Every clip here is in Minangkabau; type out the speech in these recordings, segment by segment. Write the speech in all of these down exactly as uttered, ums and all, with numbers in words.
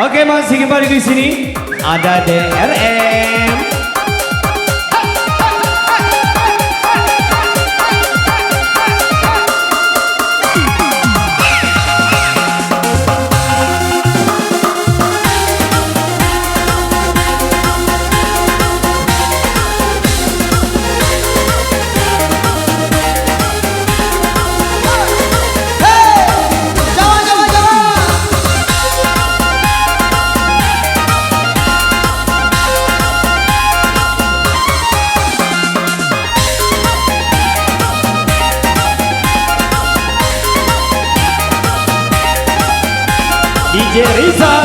Oke, masih kembali di sini. Ada D R M. D J Rizal.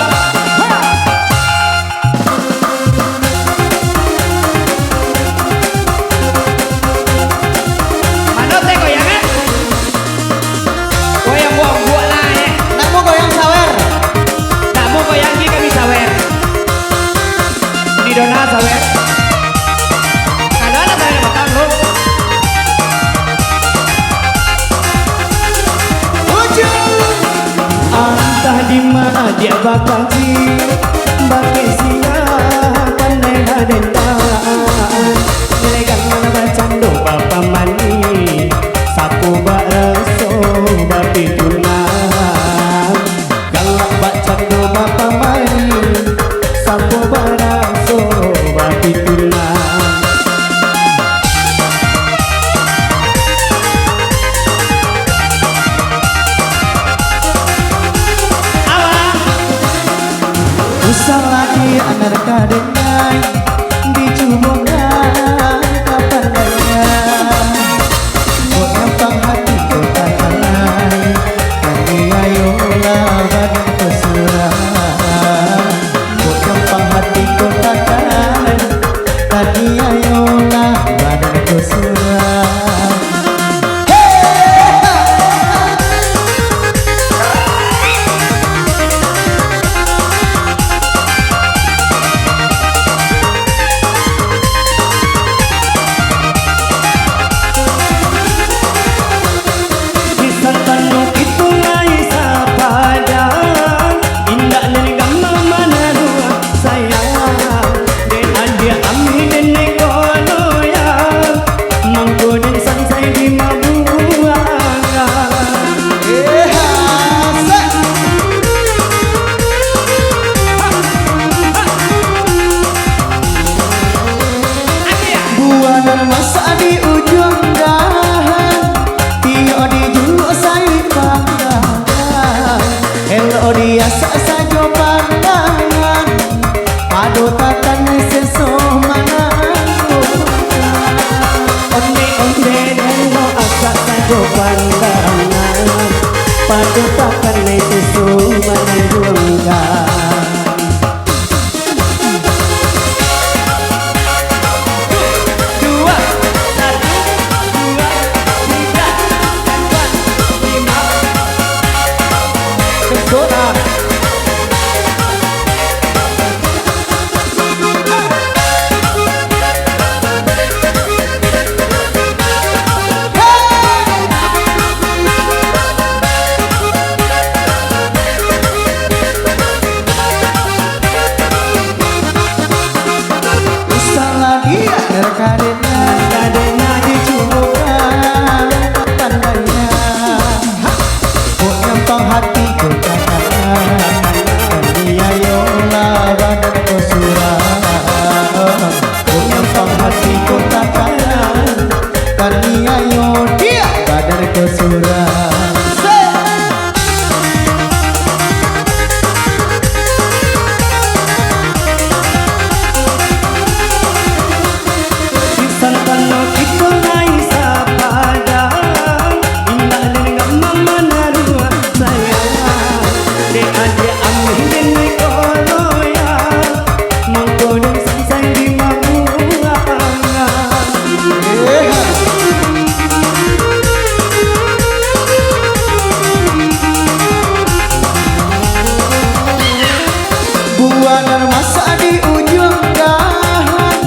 Mano teh goyangan? Goyang buang-buang lah, eh. Nak mau goyang sawer? Nak mau goyang di kami sawer. Di Dona sawer. Kalau ada sawer, bakal lu. Antah di ma diak bakaji, bakeh siang pandai lah dendaan. Legang mana bacando bapamani, sapo baraso bapitulah. Galak bacando bapamani, sapo baraso bapitulah. Usah lagi anar kadenai, dicubokan kapandaian. Kok nyampang hati kok takanai, taniayolah badan kok surang. Kok nyampang hati kok takanai, taniayolah badan kok surang. Kisah tano itu lai sapadan, indak nan gamal manaruah sayang. Dek adiak ameh den ko loyang, mangko den sansai di mabuang. Eh, asak. Buah nan masak di ujuang dahan, tiok dijuluk sai panggang. Elok diasak sajo pandangan, pado takan seso manangguhkan. Onde-onde elok asak sajo pandangan, pado takan seso manangguhkan. Dua, satu, dua, tiga, empat, lima. Sempurna. Usahlah dia terkadena, kadena dicubokan pandainya. Kok nyampang hati kok takanai, taniayolah badan kok surang. Kok nyampang hati kok takanai, taniayo dia badan kok surang. Santano kito lai sapadang, indak dek mama naruah sayang. Dek adiak ameh den ko loyang, mangko den sansai di mabuangan. Buah nan masak di ujuang dahan,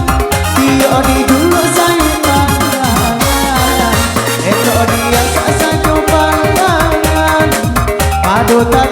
tiok dijuluk sai pandangan. Elok diasak sajo pandangan, pado tak